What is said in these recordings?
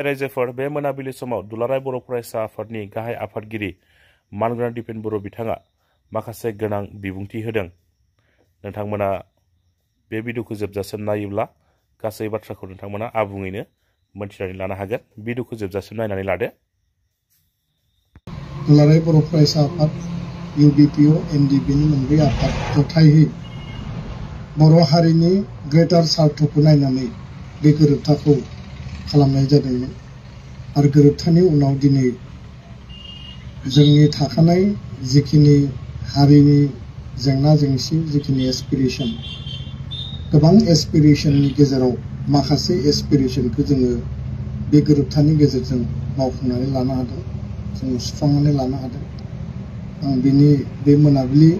रायजोफोर बे मोनाबिलि समाव दुलाराय बर' फरायसा आफादनि गाहाय आफादगिरि मानगोनां दिपेन बर' बिथाङा माखासे गोनां बिबुंथि होदों। नोंथांमोना बे भिडिअखौ जोबजासिम नायोब्ला गासै बाथ्राखौ नोंथांमोना आबुङैनो मोनथिनानै लानो हागोन। भिडिअखौ जोबजासिम नायनानै लादो। दुलाराय बर' फरायसा आफाद UBPO NDBनि मोनब्रै आफाद जथायै बर' हारिनि ग्रेटार सार्थखौ नायनानै बे गोरोबथाखौ खालामनाय जादोंमोन आरो गोरोबथानि उनाव दिनै जोंनि थाखानाय जिखिनि हारिनि जेंना जेंसि जिखिनि एसपिरेशन गोबां एसपिरेशननि गेजेराव माखासे एसपिरेशनखौ जोङो बे गोरोबथानि गेजेरजों मावफुंनानै लानो हादों, जों सुफुंनानै लानो हादों। आं बे मोनाबिलि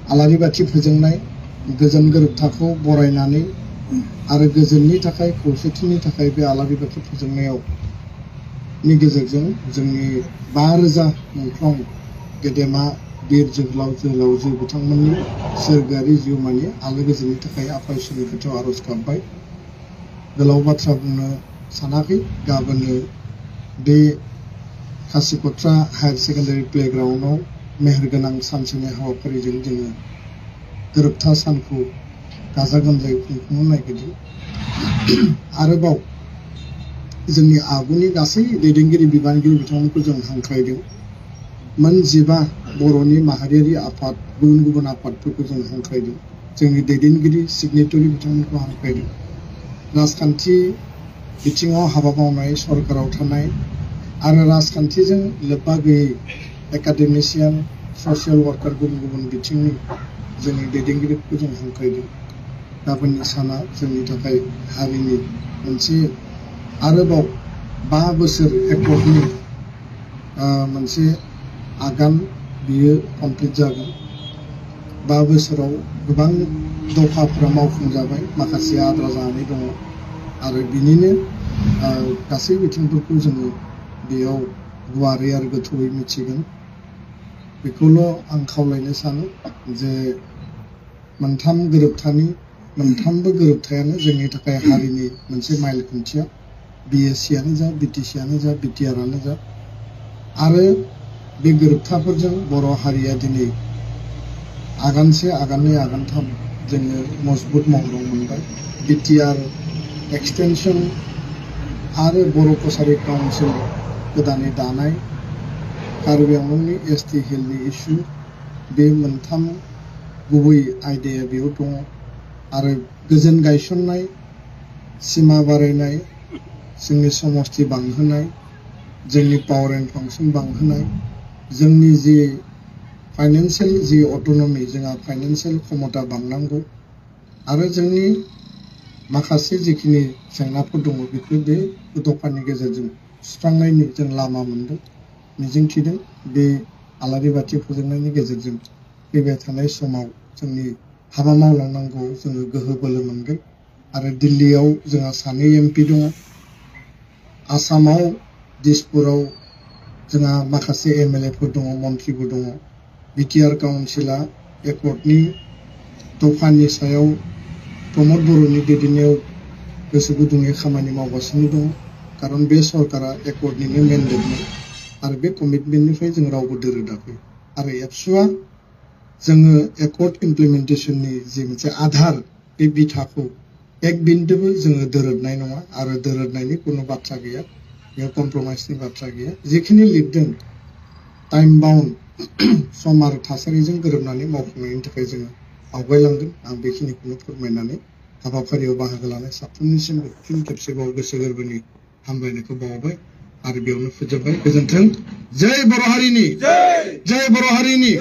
आलारि बाथि फोजोंनाय गोजोन गोरोबथाखौ बरायनानै आरो गोजोननि थाखाय खौसेथिनि थाखाय बे आलारि बाथि फोजोंनायाव नि गेजेरजों जोंनि 5000 मुंख्लं गेदेमा बिर जोहोलावजो बिथांमोननि सोरगोआरि जिउमानि आलो गोजोननि थाखाय आफा इसोरनि खाथियाव आरज गाबबाय। गोलाव बाथ्रा बुंनो सानाखै, गाबोनो बे खासिकत्रा हायार सेकेन्डारि प्लेग्राउन्डआव मेहेरगोनां सानसेनि हाबाफारिजों जोङो गोरोबथा सानखौ गाजा गोमजायै खुंफुंनो नागिरदों। आरोबाव जोंनि आगुनि गासै दैदेनगिरि बिबानगिरि बिथांमोनखौ जों हांख्रायदों। मोन 15 बर'नि माहारियारि आफाद गुबुन गुबुन आफादफोरखौ जों हांख्रायदों। जोंनि दैदेनगिरि सिगनेटरि बिथांमोनखौ हांख्रायदों। राजखान्थि बिथिङाव हाबा मावनाय सरकाराव थानाय आरो राजखान्थिजों लोब्बा गैयै एकाडेमिशियान ससियेल वार्कार गुबुन गुबुन बिथिंनि जोंनि दैदेनगिरिफोरखौ जों हांख्रायदों। गाबोननि साना जोंनि थाखाय हारिनि मोनसे आरोबाव 5 बोसोर एकर्डनि मोनसे आगान बियो कमप्लिट जागोन। 5 बोसोराव गोबां दफाफोरा मावफुंजाबाय, माखासे आद्रा जानानै दङ आरो बिनिनो गासै बिथिंफोरखौ जोङो बेयाव गुवारै आरो गोथौयै मिथिगोन। बेखौल' आं खावलायनो सानो जे मोनथामबो गोरोबथायानो जोंनि थाखाय हारिनि मोनसे माइल खुन्थिया, BSCआनो जा, BTCआनो जा, BTRआनो जा। आरो बे गोरोबथाफोरजों बर' हारिया दिनै आगानसे आगाननै आगानथाम जोङो मजबुत महराव मोनबाय। BTR एक्सटेनसन आरो बर' कसारि काउन्सिल गोदानै दानाय, कार्बि आंलंनि ST हिलनि इस्यु, बे मोनथाम गुबै आयदाया बेयाव दङ। आरो गोजोन गायसननाय, सिमा बारायनाय, जोंनि समस्ति बांहोनाय, जोंनि पावार एन्ड फांसन बांहोनाय, जोंनि जि फाइनेन्सियेल जि अट'नमि, जोंहा फाइनेन्सियेल क्षमता बांनांगौ आरो जोंनि माखासे जिखिनि जेंनाफोर दङ बेखौ बे दफानि गेजेरजों सुस्रांनायनि जों लामा मोनदों। मिजिंथिदों बे आलारि बाथि फोजोंनायनि गेजेरजों फैबाय थानाय समाव जोंनि हाबा मावलांनांगौ जोङो गोहो बोलो मोनगोन। आरो दिल्लीयाव जोंहा 2 MP दङ, आसामाव दिसपुराव जोंहा माखासे MLAफोर दङ, मन्थ्रिबो दङ। BTR काउन्सिला एकर्डनि दफानि सायाव प्रमद बर'नि दैदेननायाव गोसो गुदुङै खामानि मावगासिनो दङ, खारन बे सरकारा एकर्डनिनो मेन्डेटमोन आरो बे कमिटमेन्टनिफ्राय जों रावबो दोरोदाखै। आरो एबसुआ जोङो एकर्ड इमप्लिमेन्टेसननि जि मोनसे आधार, बे बिथाखौ एक बिन्दोबो जोङो दोरोदनाय नङा आरो दोरोदनायनि कुनु बाथ्रा गैया, बेयाव कमप्रमाइसनि बाथ्रा गैया। जिखिनि लिरदों टाइम बाउन्ड सम आरो थासारिजों गोरोबनानै मावफुंनायनि थाखाय जोङो आवगायलांगोन। आं बेखिनिखौनो फोरमायनानै हाबाफारियाव बाहागो लानाय साफ्रोमनिसिम फिन खेबसेबाव गोसो गोरबोनि हामलायनायखौ बावबाय आरो बेयावनो फोजोबबाय। गोजोन्थों। जय बर' हारिनि, जय बर' हारिनि।